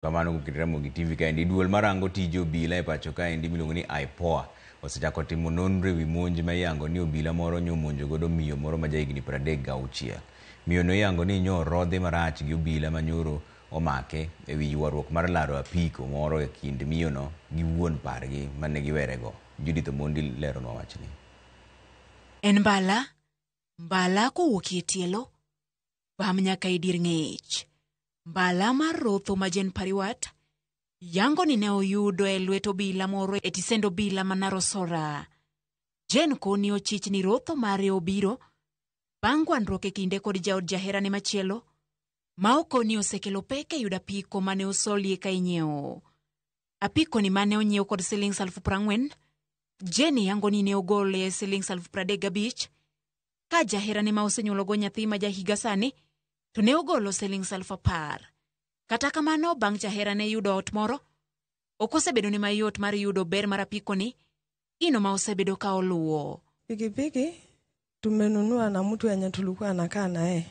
Kamano kuom Ramogi TV kaendi, duol marango tije obila e pacho kaendi miluongo ni IPOA osechako timo nonro ewi monj ma iyango ni obila moro nyomonjo godo miyo moro ma jahigni 36. Miyo no iyango ni nyorodhi marach gi obila ma nyoro omake ewi ywaruok mar laro apiko moro e kind miyo no gi wuon pargi mane giwerego. Judith Omondi leronwa wachni. En mbala, mbala kowuok e tielo, bam nyaka e dir ng'ech. Mbala mar rotho ma Jane Pariwat yango ni ne oyudo e lwet obila moro e tisend obila ma Narosora. Jane koni ochich ni rotho mare obiro bang' gwandruok e kinde kod jaod jaherane machielo ma okoni osekelo pek e yudo apiko mane osolie ka inyiewo. Apiko ni mane onyiew kod siling 40,000, Jane yango ni ne ogole siling 35,000 ka jaherane ma osenyuologo nyathi ma jahiga sani to ne ogolo siling 10,000. Kata kamano bang' jaherane yudo ot moro, ok osebedo ne mayot mar yudo ber mar apiko ni, gino ma osebedo ka oluwo. Pikipiki tumenunua na mtu yenye tulikuwa nakaa naye,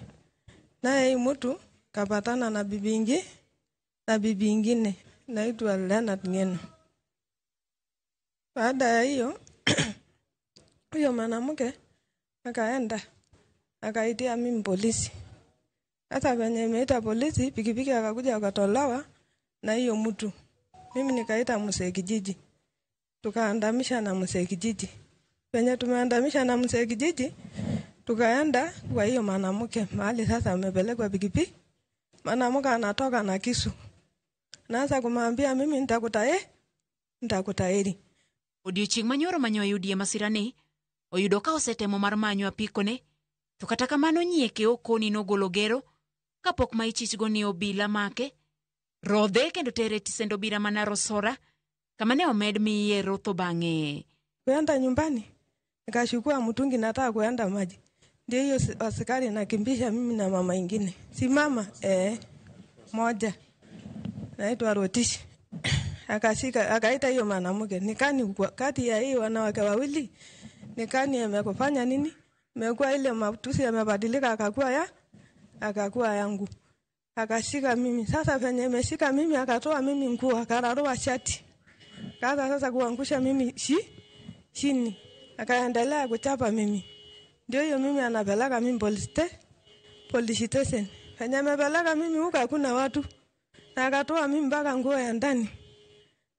naye hii mtu kapatana na bibi ingi na bibi ingine naitwa Leonard Ngeno. Baada ya hiyo huyo mwanamke akaenda akaitia mimi polisi. Sasa venye imeita polisi, pikipiki akakuja akatolewa na hiyo mtu. Mimi nikaita mzee kijiji, tukaandamisha na mzee kijiji. Venye tumeandamisha na mzee kijiji, tukaenda kwa hiyo mwanamke mahali sasa amepelekwa pikipiki. Mwanamke anatoka na kisu, naanza kumwambia mimi nitakutairi. Odiochieng' manyoro manyo oyudie masirani, oyudo ka osetemo mar manyo apikone, to kata kamano nyieke okoni nogolo gero kapok ma ichichgo ni obila make, rodhe kendo tere e tisend obila ma Narosora kama ne omed miye rotho bang'e. Kuenda nyumbani nikachukua mtungi nataka kuenda maji, ndio hiyo askari nakimbisha mimi na mama ingine, si mama moja naitwa Rotishi akashika akaita hiyo mwanamke, nikani kati ya hii wanawake wawili nikani amekufanya nini? Imekuwa ile matusi yamebadilika, akakuwa yangu, akashika mimi. Sasa venye imeshika mimi, akatoa mimi nguo, akararua shati, kaza sasa kuangusha mimi chini, akaendelea kuchapa mimi. Ndio hiyo mimi anapeleka mimi police station. Venye amepeleka mimi huko hakuna watu, na akatoa mimi mpaka nguo ya ndani,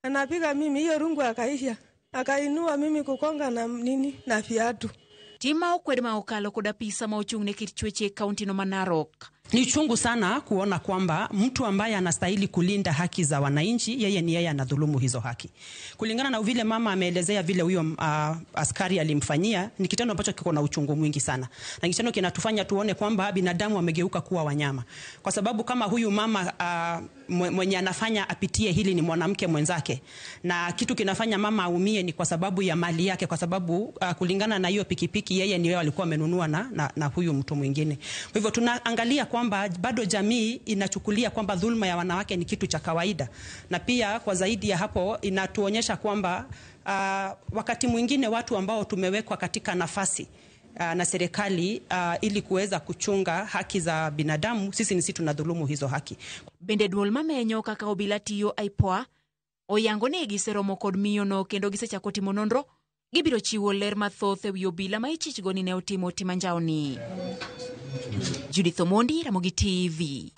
anapiga mimi hiyo rungu, akaisha akainua mimi kukonga na nini na viatu. Tim ma okwed ma okalo kod apisa ma ochung' ne kit chweche e kaunti no ma Narok. Ni chungu sana kuona kwamba mtu ambaye anastahili kulinda haki za wananchi, yeye ni yeye anadhulumu hizo haki. Kulingana na vile mama ameelezea vile huyo askari alimfanyia, ni kitendo ambacho kiko na uchungu mwingi sana, na kitendo kinatufanya tuone kwamba binadamu wamegeuka kuwa wanyama, kwa sababu kama huyu mama mwenye anafanya apitie hili ni mwanamke mwenzake, na kitu kinafanya mama aumie ni kwa sababu ya mali yake, kwa sababu kulingana na hiyo pikipiki yeye ni yeye alikuwa amenunua na huyu mtu mwingine. Kwa hivyo tunaangalia kwamba bado jamii inachukulia kwamba dhulma ya wanawake ni kitu cha kawaida, na pia kwa zaidi ya hapo inatuonyesha kwamba wakati mwingine watu ambao tumewekwa katika nafasi na serikali ili kuweza kuchunga haki za binadamu, sisi ni sisi tunadhulumu hizo haki. Bende duol mamenyo kaka obila tiyo IPOA oyango ni giseromo kod miyono kendo gisechako timo nonro gibiro chiwo ler mathoth ewi obila ma ichichgo ni ne otimo tim anjawni. Judith Omondi, Ramogi TV.